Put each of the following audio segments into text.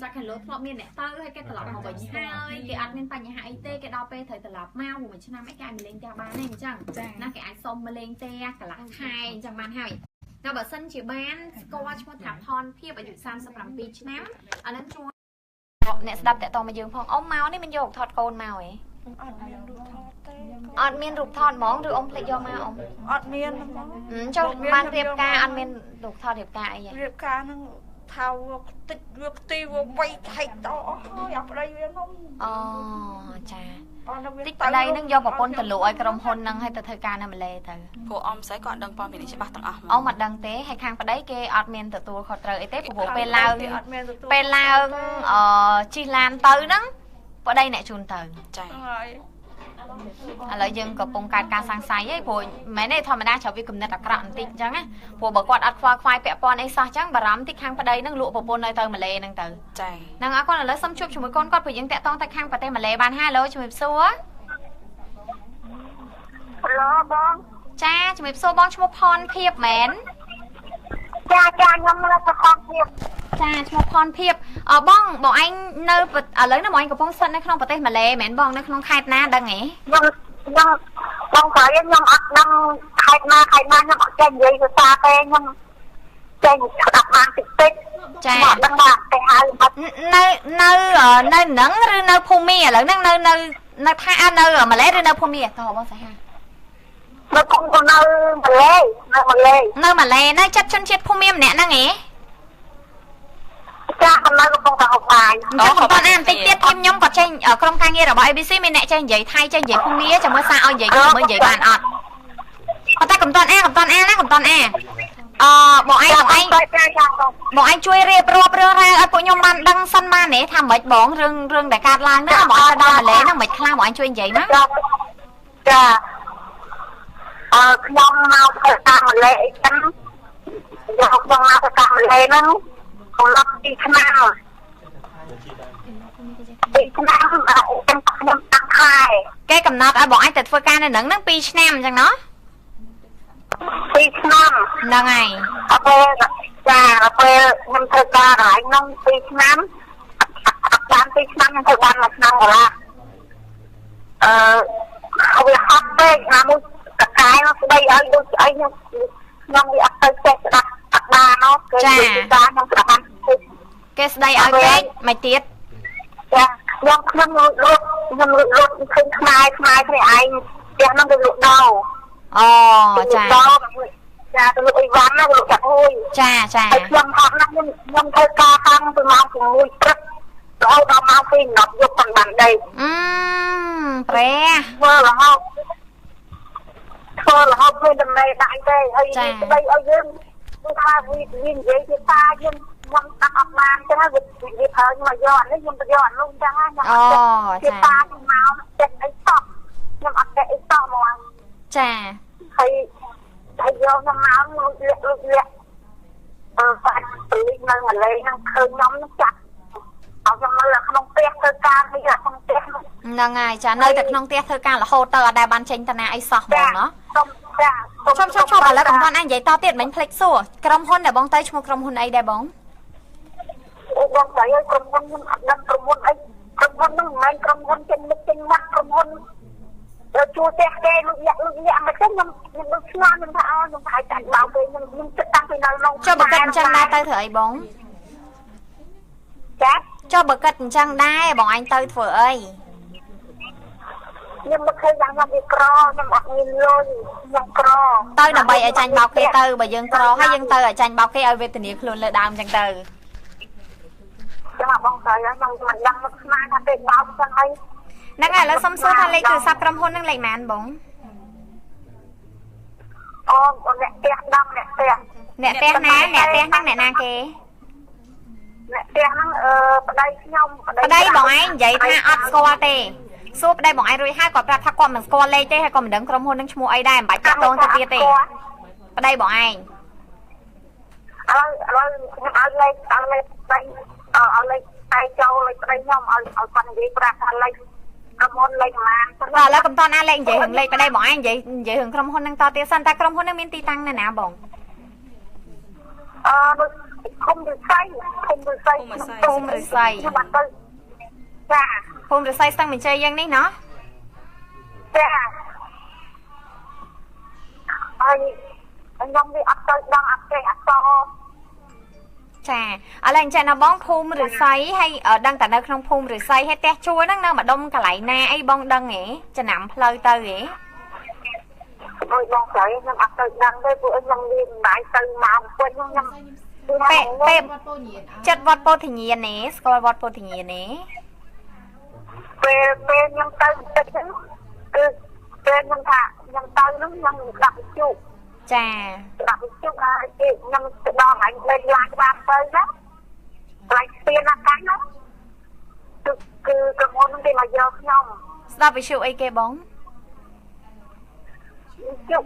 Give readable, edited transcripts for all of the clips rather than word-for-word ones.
ចាក់គីឡូធ្លាប់មានអ្នកទៅហើយគេត្រឡប់មកវិញហើយគេអត់មានបញ្ហាអីទេគេដល់ពេលត្រូវត្រឡប់មកមួយឆ្នាំអីគេអាចមកលេងផ្ទះបានទេអញ្ចឹងណាគេអាចសុំមកលេងផ្ទះកន្លះខែអញ្ចឹងបានហើយតែបើសិនជាបានស្គាល់ឈ្មោះថាផនភាពអាយុ37ឆ្នាំអានឹងជួយអ្នកស្ដាប់តាក់ទងមកយើងផងអ៊ំមកនេះមិនយកថតកូនមកឯង អត់មានរូបថតទេ អត់មានរូបថតហ្មងឬអ៊ំភ្លេចយកមកអ៊ំ អត់មានហ្មង ចុះបានរៀបការអត់មានរូបថតរៀបការអី រៀបការហ្នឹងថៅតិចវាខ្ទីវាវៃថៃតអស់ហើយអាប្តីវានោះ អូចាតិចប្តីនឹងយកប្រពន្ធទៅលក់ឲ្យក្រុមហ៊ុននឹងឲ្យទៅធ្វើការនៅម៉ាឡេទៅ ព្រោះអ៊ំស្អីក៏អត់ដឹងព័ត៌មាននេះច្បាស់ទាំងអស់ អ៊ំអត់ដឹងទេហើយខាងប្តីគេអត់មានទទួលខុសត្រូវអីទេព្រោះពេលឡើងពេលឡើងអឺជិះឡានទៅហ្នឹងប្តីអ្នកជូនទៅ ចា ឥ ឡូវយើងកំពុងកើតការសង្ស័យហីព្រោះមិនមែនទេធម្មតាជ្រាបវាគំនិតអាក្រក់បន្តិចអញ្ចឹងណាព្រោះបើគាត់អត់ខ្វល់ខ្វាយពាក់ព័ន្ធអីសោះអញ្ចឹងបារម្ភតិចខាងប្តីនឹងលក់ប្រពន្ធឲ្យទៅម៉ាឡេហ្នឹងទៅ ចា ហ្នឹងអរគុណឥឡូវសូមជួបជាមួយកូនគាត់ព្រោះយើងតាក់ទងទៅខាងប្រទេសម៉ាឡេបានហើយឡូជំរាបសួរ ឡូបង ចាជំរាបសួរបងឈ្មោះផនភាពមែន ចាចាខ្ញុំនៅផនភាព ចាឈ្មោះផនភាពអបងបងឯងនៅឥឡូវនេះបងឯងកំពុងស្ថិតនៅក្នុងប្រទេសម៉ាឡេមែនបងនៅក្នុងខេត្តណាដឹងហ៎ ខ្ញុំខ្ញុំបងស្រីខ្ញុំអត់ដឹងខេត្តណាខេត្តណាខ្ញុំអត់ចេះនិយាយភាសាទេខ្ញុំចេះស្ដាប់បានតិចតិច ចា អត់ដឹងថាទៅហៅអត់ នៅនៅនៅនឹងឬនៅភូមិឥឡូវហ្នឹងនៅនៅនៅថានៅម៉ាឡេឬនៅភូមិតោះបងស្រីហា នៅគុំនៅម៉ាឡេនៅម៉ាឡេ នៅម៉ាឡេនៅចិត្តជនជាតិភូមិម្នាក់ហ្នឹងហ៎ ចាកំណៅកំពុងតែហូបបាយ អញ្ចឹងកំពុងអានបន្តិចទៀតធីមខ្ញុំក៏ចេញក្រុមការងាររបស់ ABC មានអ្នកចេះនិយាយថៃចេះនិយាយភូមាចាំមើលសារឲ្យនិយាយមើលនិយាយបានអត់ប៉ុន្តែកំតនអាកំតនអាណាកំតនអាអបងឯងបងឯងបងឯងជួយរៀបរាប់រឿងរ៉ាវឲ្យពួកខ្ញុំបានដឹងសិនបានទេថាម៉េចបងរឿងរឿងដែលកើតឡើងហ្នឹងបងឯងទៅដល់ម៉ាឡេហ្នឹងមិនខ្លះបងឯងជួយនិយាយមក ចាអឺខ្ញុំមកធ្វើការម៉ាឡេអីចឹងយកខ្ញុំមកធ្វើការម៉ាឡេហ្នឹងកំណត់2ឆ្នាំ2ឆ្នាំខ្ញុំខ្ញុំតាំងខែ គេកំណត់ឲ្យបងឯងទៅធ្វើការនៅនឹងហ្នឹង2ឆ្នាំអញ្ចឹងណោះ 2ឆ្នាំ ហ្នឹងហើយ អត់ពេលចាដល់ពេលខ្ញុំធ្វើការកន្លែងហ្នឹង2ឆ្នាំបាន2ឆ្នាំខ្ញុំធ្វើបាន1ឆ្នាំកន្លះអឺវាហត់ពេកណាមួយកកាយមកស្ដីឲ្យដូចស្អីខ្ញុំខ្ញុំវាអត់ទៅចេះស្ដាប់អត់បានណោះគេនិយាយការខ្ញុំស្ដាប់បានតិច គេស្ដីឲ្យពេកមិនទៀត ចាខ្ញុំខ្ញុំលក់លក់ខ្ញុំលក់លក់ឃើញខ្មែរខ្មែរគ្នាឯងផ្ទះហ្នឹងគេលក់ដោ អូចា ចាទៅលក់អីវ៉ាន់ណាលក់ចាក់ហួយ ចាចា ហើយខ្ញុំហត់ណាស់ខ្ញុំខ្ញុំធ្វើការតាំងពីម៉ោង6ព្រឹករហូតដល់ម៉ោង2 10យប់មិនបានដេក អឺព្រះ ធ្វើរហូតធ្វើរហូតមានតំណែងដៃទេហើយស្ដីឲ្យយើងគឺថាវានិយាយភាសាយើងខ្ញុំតាំងអត់បានចឹងហើយវាប្រើខ្ញុំមកយកអានេះខ្ញុំទៅយកអានោះចឹងណាខ្ញុំ អូ ភាសាខ្ញុំមកចេះអីសោះខ្ញុំអត់ចេះអីសោះហ្មង ចា ហើយហើយយកខ្ញុំមកលួចលាក់លួចលាក់អឺបាច់ប៉ូលីសនៅម៉ាឡេហ្នឹងឃើញខ្ញុំចាក់ឲ្យខ្ញុំនៅក្នុងផ្ទះធ្វើការនេះក្នុងផ្ទះ ហ្នឹងហើយចានៅតែក្នុងផ្ទះធ្វើការរហូតទៅអត់ដែលបានចេញតាណាអីសោះហ្មងណោះ ចា ឈប់ឈប់ឈប់ឥឡូវកំពុងអញនិយាយតទៀតមិញភ្លេចសួរក្រុមហ៊ុនដែលបងទៅឈ្មោះក្រុមហ៊ុនអីដែរបង អូបងស្រីអើយក្រុមហ៊ុនខ្ញុំអត់ដឹងក្រុមហ៊ុនអីក្រុមហ៊ុនហ្នឹងមិនមែនក្រុមហ៊ុនចេញមុខចេញមាត់ក្រុមហ៊ុនដល់ជួផ្ទះគេលុយលាក់លុយលាក់មិនទេខ្ញុំខ្ញុំដូចឆ្ងល់ខ្ញុំថាអូខ្ញុំថាចាញ់បោកគេខ្ញុំខ្ញុំគិតតាំងពីនៅក្នុង ចុះបើគិតអញ្ចឹងដែរទៅធ្វើអីបង ចា ចុះបើគិតអញ្ចឹងដែរបងឯងទៅធ្វើអី ខ្ញុំមកឃើញយ៉ាងខ្ញុំវាក្រខ្ញុំអត់មានលុយខ្ញុំក្រ ទៅដើម្បីឲ្យចាញ់បោកគេទៅបើយើងក្រហើយយើងទៅឲ្យចាញ់បោកគេឲ្យវេទនាខ្លួនលើដើមអញ្ចឹងទៅ ចាំបងស្រីខ្ញុំមិនដឹងមកស្មានថាគេបោកចឹងអី ហ្នឹងហើយឥឡូវសុំសួរថាលេខទូរស័ព្ទក្រុមហ៊ុនហ្នឹងលេខប៉ុន្មានបង អូអ្នកផ្ទះដឹងអ្នកផ្ទះ អ្នកផ្ទះណាអ្នកផ្ទះហ្នឹងអ្នកណាគេ អ្នកផ្ទះហ្នឹងអឺប្តីខ្ញុំ ប្តីបងឯងនិយាយថាអត់ស្គាល់ទេសួរប្តីបងឯងរួចហើយគាត់ប្រាប់ថាគាត់មិនស្គាល់លេខទេហើយក៏មិនដឹងក្រុមហ៊ុននឹងឈ្មោះអីដែរមិនបាច់តាក់ទងទៅទៀតទេប្តីបងឯង ឥឡូវឥឡូវខ្ញុំឲ្យលេខឲ្យលេខប្តីឲ្យលេខតែចូលលេខប្តីខ្ញុំឲ្យឲ្យគាត់និយាយប្រាប់ថាលេខក្រុមហ៊ុនលេខប៉ុន្មាន បាទឥឡូវកំតនអាលេខនិយាយរឿងលេខប្តីបងឯងនិយាយនិយាយរឿងក្រុមហ៊ុននឹងតទៀតសិនតែក្រុមហ៊ុននឹងមានទីតាំងនៅណាបង អឺដូច ឃុំឫស្សីឃុំឫស្សី ភូមិឫស្សី ខ្ញុំបាត់ទៅចា ភូមិឫស្សីស្ទឹងមានជ័យយ៉ាងនេះណោះ ចាហើយខ្ញុំវាអត់ទៅដឹងអត់ចេះអត់ត ចាឥឡូវអញ្ចឹងណាបងភូមិឫស្សីហើយដឹងតែនៅក្នុងភូមិឫស្សីហើយផ្ទះជួលហ្នឹងនៅម្ដុំកន្លែងណាអីបងដឹងហ៎ចំណាំផ្លូវទៅហ៎ អើយបងស្រីខ្ញុំអត់ទៅដឹងទេពួកខ្ញុំវាមិនបាយទៅមកពេញខ្ញុំ ពេលពេលចិត្តវត្តពោធិញ្ញាណទេស្គាល់វត្តពោធិញ្ញាណទេ ពេលពេលខ្ញុំទៅបន្តិចហ្នឹងគឺពេលខ្ញុំថាខ្ញុំទៅហ្នឹងខ្ញុំស្ដាប់វិទ្យុ ចា ស្ដាប់វិទ្យុហើយគេខ្ញុំទៅដល់កន្លែងលេងឡានច្បាប់ទៅណាកន្លែងស្ពានអាកាសហ្នឹងគឺគឺក្រុមហ៊ុនហ្នឹងគេមកយកខ្ញុំ ស្ដាប់វិទ្យុអីគេបង វិទ្យុ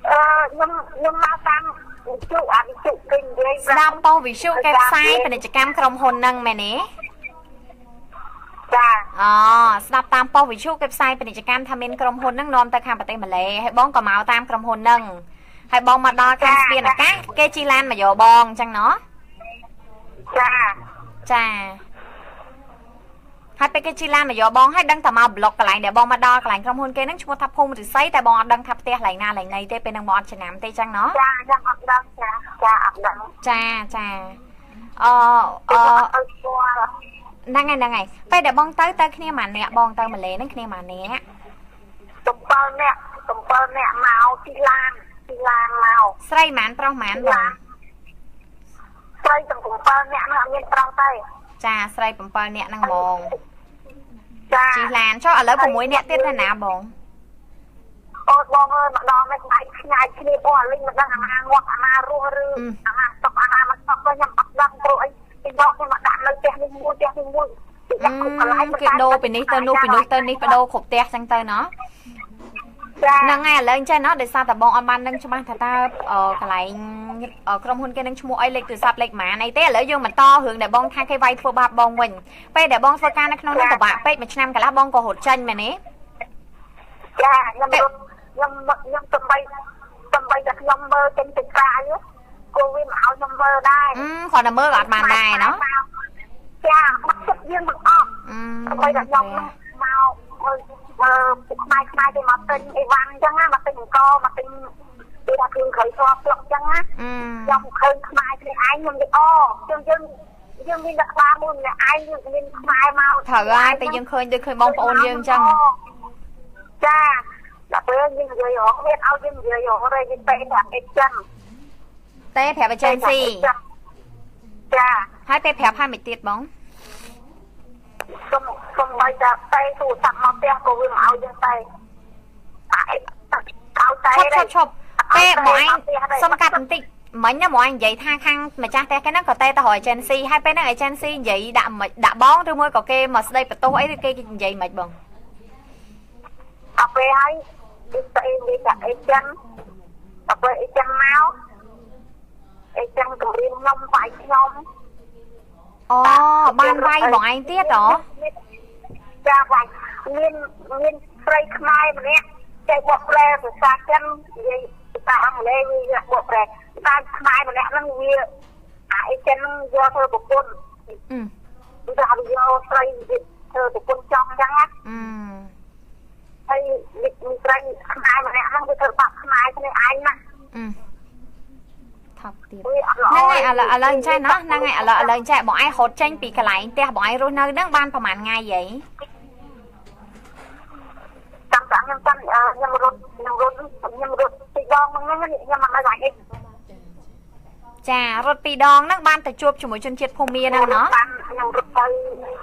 អឺខ្ញុំខ្ញុំមកតាមវិទ្យុអាវិទ្យុគេនិយាយ ស្ដាប់ប៉ុស្តិ៍វិទ្យុគេផ្សាយពាណិជ្ជកម្មក្រុមហ៊ុនហ្នឹងមែនទេ ចា អូស្ដាប់តាមប៉ុស្តិ៍វិទ្យុគេផ្សាយពាណិជ្ជកម្មថាមានក្រុមហ៊ុនហ្នឹងនាំទៅខាងប្រទេសម៉ាឡេហើយបងក៏មកតាមក្រុមហ៊ុនហ្នឹងហើយបងមកដល់ខាងស្ពានអាកាសគេជិះឡានមកយកបងអញ្ចឹងណោះ ចា ចាហើយពេលគេជិះឡានមកយកបងហើយដឹងតែមកប្លុកកន្លែងដែលបងមកដល់កន្លែងក្រុមហ៊ុនគេហ្នឹងឈ្មោះថាភូមិឫស្សីតែបងអត់ដឹងថាផ្ទះកន្លែងណាកន្លែងណីទេពេលហ្នឹងបងអត់ចំណាំទេអញ្ចឹងណោះ ចាខ្ញុំអត់ដឹងចាចាអត់ដឹង ចាចាអឺអឺ អត់ស្គាល់ ហ្នឹងហើយហ្នឹងហើយពេលដែលបងទៅទៅគ្នាម៉ាអ្នកបងទៅម៉ាឡេហ្នឹងគ្នាម៉ាអ្នក 7នាក់7នាក់មកទីឡានទីឡានមក ស្រីម៉ានប្រុសម៉ានបង ស្រីទាំង7នាក់ហ្នឹងអត់មានប្រុសទេ ចាស្រី7នាក់ហ្នឹងហ្មង ចា ជិះឡានចុះឥឡូវ6នាក់ទៀតទៅណាបង អូនបងអើយម្ដងនេះបែកឆ្ងាយគ្នាអូអាលីងមិនដឹងអាណាងាប់អាណារស់ឬអាណាស្តុកអាណាមិនស្តុកទៅខ្ញុំអត់ដឹងព្រោះអីពីមកខ្ញុំមកដាក់នៅផ្ទះនេះមួយផ្ទះនេះមួយគេដាក់គ្រប់កន្លែង គេដូរពីនេះទៅនោះពីនោះទៅនេះបដូរគ្រប់ផ្ទះចឹងទៅណោះ ចា ហ្នឹងហើយឥឡូវអញ្ចឹងណោះដោយសារតែបងអត់បានដឹងច្បាស់ថាតើកន្លែងក្រុមហ៊ុនគេនឹងឈ្មោះអីលេខទូរស័ព្ទលេខប៉ុន្មានអីទេឥឡូវយើងបន្តរឿងដែលបងថាគេវាយធ្វើបាបបងវិញពេលដែលបងធ្វើការនៅក្នុងនោះពិបាកពេកមួយឆ្នាំកន្លះបងក៏រត់ចេញមែនទេ ចាខ្ញុំរត់ខ្ញុំខ្ញុំសំបីសំបីតែខ្ញុំមើលចេញទៅក្រៅគូវាមកឲ្យខ្ញុំមើលដែរ គ្រាន់តែមើលក៏អត់បានដែរណោះ ចាបាក់ចិត្តយើងទាំងអស់សំបីតែខ្ញុំមកមើលមើលពួកខ្មែរខ្មែរគេមកទិញអីវ៉ាន់អញ្ចឹងណាមកទិញអង្គមកទិញគេថាគ្រឿងក្រៃស្លាប់ស្លុកអញ្ចឹងណាខ្ញុំឃើញខ្មែរគ្នាឯងខ្ញុំនិយាយអូយើងយើងយើងមានតែក្បាលមួយម្នាក់ឯងយើងមានខ្មែរមក ត្រូវហើយពេលយើងឃើញដូចឃើញបងប្អូនយើងអញ្ចឹង ចាដល់ពេលយើងនិយាយរកមានឲ្យយើងនិយាយរកទេយើងពេកថាអីចឹង ទេប្រាប់ agency ចា ហើយពេលប្រាប់ហើយមិនទៀតបង សុំសុំបីតែតែទូរស័ព្ទមកផ្ទះក៏វាមកឲ្យយើងតែតែឲ្យតែ ឈប់ឈប់ឈប់ពេលបងឯងសុំកាត់បន្តិចមិញណាបងឯងនិយាយថាខាងម្ចាស់ផ្ទះគេហ្នឹងក៏ទេទៅរក agency ហើយពេលហ្នឹង agency និយាយដាក់មិនដាក់បងឬមួយក៏គេមកស្ដីបន្ទោសអីឬគេនិយាយមិនបង អត់ពេលហើយវាស្អីវាថាអីចឹងដល់ពេលអីចឹងមកអីចឹងគម្រាមខ្ញុំវាយខ្ញុំ អូបានវាយបងឯងទៀតហ៎ ចាវាយមានមានស្រីខ្មែរម្នាក់ចេះបកប្រែភាសាចិននិយាយភាសាអង់គ្លេសវាបកប្រែតែខ្មែរម្នាក់ហ្នឹងវាអាអីចិនហ្នឹងយកធ្វើប្រពន្ធ អឺ វាថាវាយកស្រីធ្វើប្រពន្ធចង់អញ្ចឹងណា អឺ ហើយមានស្រីខ្មែរម្នាក់ហ្នឹងវាធ្វើបាបខ្មែរគ្នាឯងណា អឺថប់ទៀត វាអត់ល្អ ហ្នឹងហើយឥឡូវឥឡូវអញ្ចឹងណោះហ្នឹងហើយឥឡូវឥឡូវអញ្ចឹងបងឯងរត់ចេញពីកន្លែងផ្ទះបងឯងរស់នៅហ្នឹងបានប្រហែលថ្ងៃហី តាមតាមខ្ញុំចាំខ្ញុំរត់ខ្ញុំរត់ខ្ញុំរត់ពីដងហ្នឹងខ្ញុំមិនដឹងអី ចារត់ពីរដងហ្នឹងបានទៅជួបជាមួយជនជាតិភូមាហ្នឹងណោះ បានខ្ញុំរត់ទៅ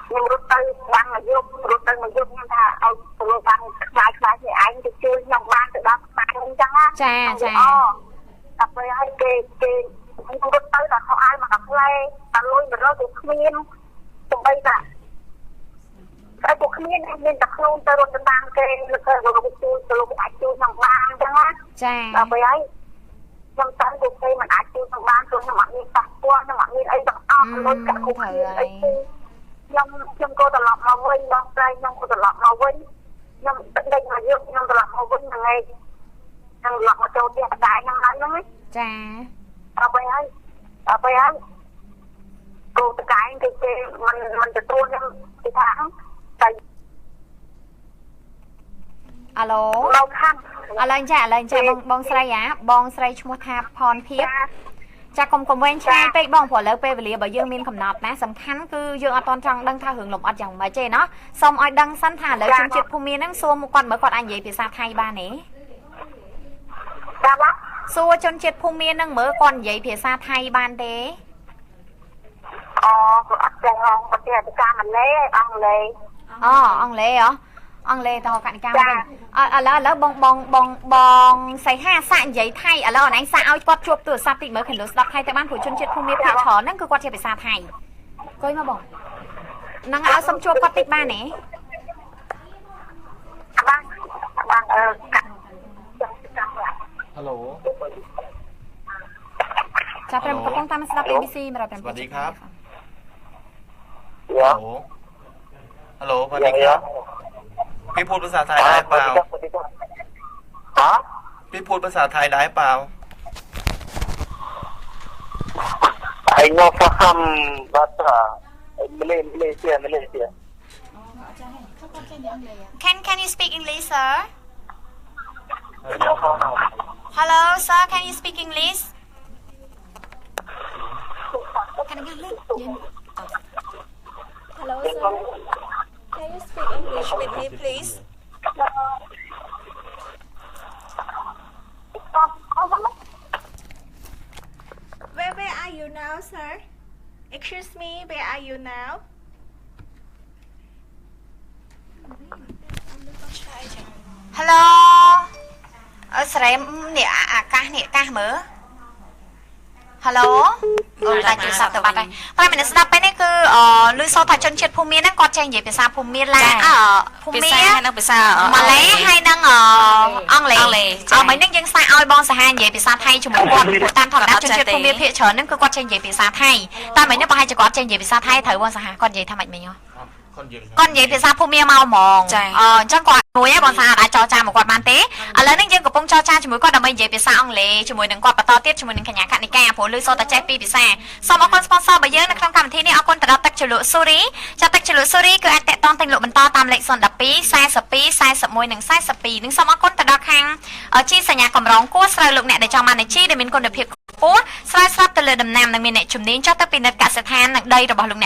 ខ្ញុំរត់ទៅបានមកយប់រត់ទៅមកយប់ខ្ញុំថាឲ្យទៅបានខ្លាយខ្លាយគ្នាឯងទៅជួយខ្ញុំបានទៅដល់ខ្មែរអញ្ចឹងណា ចាចា អូតែពេលឲ្យគេគេខ្ញុំរត់ទៅតែខោអាវមកកាផ្លែតែលុយ100ទៅគ្មានសំបីតាតែពួកគ្មានមានតែខ្លួនទៅរត់ទៅតាមគេលើកទៅជួយទៅលោកអាចជួយខ្ញុំបានអញ្ចឹងណា ចា ដល់ពេលហើយខ្ញុំទៅពួកគេមិនអាចជួយខ្ញុំបានព្រោះខ្ញុំអត់មានប៉ះពាល់ខ្ញុំអត់មានអីទាំងអស់លុយកាក់គ្រប់គ្នាអីគឺខ្ញុំខ្ញុំក៏ត្រឡប់មកវិញបងស្រីខ្ញុំក៏ត្រឡប់មកវិញខ្ញុំដេកមកយប់ខ្ញុំត្រឡប់មកវិញហ្នឹងឯងខ្ញុំត្រឡប់មកចូលផ្ទះម្ដាយខ្ញុំហើយហ្នឹង ចា ដល់ពេលហើយដល់ពេលហើយ គោតកែងគេគេមិនមិនទទួលខ្ញុំគេថាតែ អាឡូ នៅខាង ឥឡូវចាឥឡូវចាបងបងស្រីអាបងស្រីឈ្មោះថាផនភៀបចាកុំកុំវែងឆ្ងាយពេកបងព្រោះឥឡូវពេលវេលាបើយើងមានកំណត់ណាសំខាន់គឺយើងអត់តន់ចង់ដឹងថារឿងលំអត់យ៉ាងម៉េចទេណោះសូមឲ្យដឹងសិនថាឥឡូវជនជាតិភូមាហ្នឹងសួរមកគាត់មើលគាត់អាចនិយាយភាសាថៃបានទេ ចាបង សួរជនជាតិភូមាហ្នឹងមើលគាត់និយាយភាសាថៃបានទេ អូគាត់អត់ចេះហងប្រទេសភាសាម៉ាឡេអង់គ្លេស អូអង់គ្លេសហ៎អង់គ្លេសតកនិកាវិញឥឡូវឥឡូវបងបងបងបងសៃហាសាក់និយាយថៃឥឡូវអនឯងសាក់ឲ្យគាត់ជួបទូរស័ព្ទតិចមើលខណ្ឌស្ដាប់ថៃទៅបានព្រោះជនជាតិភូមាភាគច្រើនហ្នឹងគឺគាត់ជាភាសាថៃអង្គុយមកបងហ្នឹងឲ្យសុំជួបគាត់តិចបានទេ បានបានអឺកាក់ចាំចាំ ฮัลโหล ចាប្រិមកំពុងតាមស្ដាប់ ABC 105 สวัสดีครับ ฮัลโหล ฮัลโหลสวัสดีครับ พี่พูดภาษาไทยได้เปล่า ฮะ พี่พูดภาษาไทยได้เปล่า I know faham bahasa Malay Malaysia Malaysia Can you speak English, sir? Hello, sir, can you speak English? Hello, sir. Can you speak English with me, please? Where are you now, sir? Excuse me, where are you now? Hello អើស្រែមនេះអាកាសនេះអាកាសមើល Hello អូតែទូរស័ព្ទទៅបាត់ហើយប្រិមត្តស្ដាប់ពេលនេះគឺអឺឮសូរថាជនជាតិភូមាហ្នឹងគាត់ចេះនិយាយភាសាភូមាឡាអឺភូមា ភាសានិងភាសា ម៉ាឡេហើយនឹងអអង់គ្លេស អង់គ្លេសចា អមិញហ្នឹងយើងសាកឲ្យបងសាហានិយាយភាសាថៃជាមួយគាត់ព្រោះតាមធម្មតាជនជាតិភូមាភាគច្រើនហ្នឹងគឺគាត់ចេះនិយាយភាសាថៃតែមិញហ្នឹងប្រហែលជាគាត់ចេះនិយាយភាសាថៃត្រូវបងសាហាគាត់និយាយថាម៉េចមិញហ៎គាត់និយាយភាសាភូមាមកហ្មង ចា អអញ្ចឹងគាត់មួយឯងបងសាហាអាចចរចាមកគាត់បានទេឥឡូវហ្នឹងយើងកំពុងចរចាជាមួយគាត់ដើម្បីនិយាយភាសាអង់គ្លេសជាមួយនឹងគាត់បន្តទៀតជាមួយនឹងកញ្ញាកនិកាព្រោះឮសូរតែចេះពីរភាសាសូមអរគុណ sponsor របស់យើងនៅក្នុងកម្មវិធីនេះអរគុណទៅដល់ទឹកជ្រលក់ស៊ូរីចាទឹកជ្រលក់ស៊ូរីគឺអាចតាក់ទងទិញលក់បន្តតាមលេខ012 42 41និង42និងសូមអរគុណទៅដល់ខាងជីសញ្ញាកម្រងគួរស្រូវលោកអ្នកដែលចង់បានជីដែលមានគុណភាពខ្ពស់ស្រាវស្រាប់ទៅលើដំណាំនិងមានអ្នកជំនាញចុះទៅពិនិត្យកសិដ្ឋាននិងដីរបស់លោកអ្នក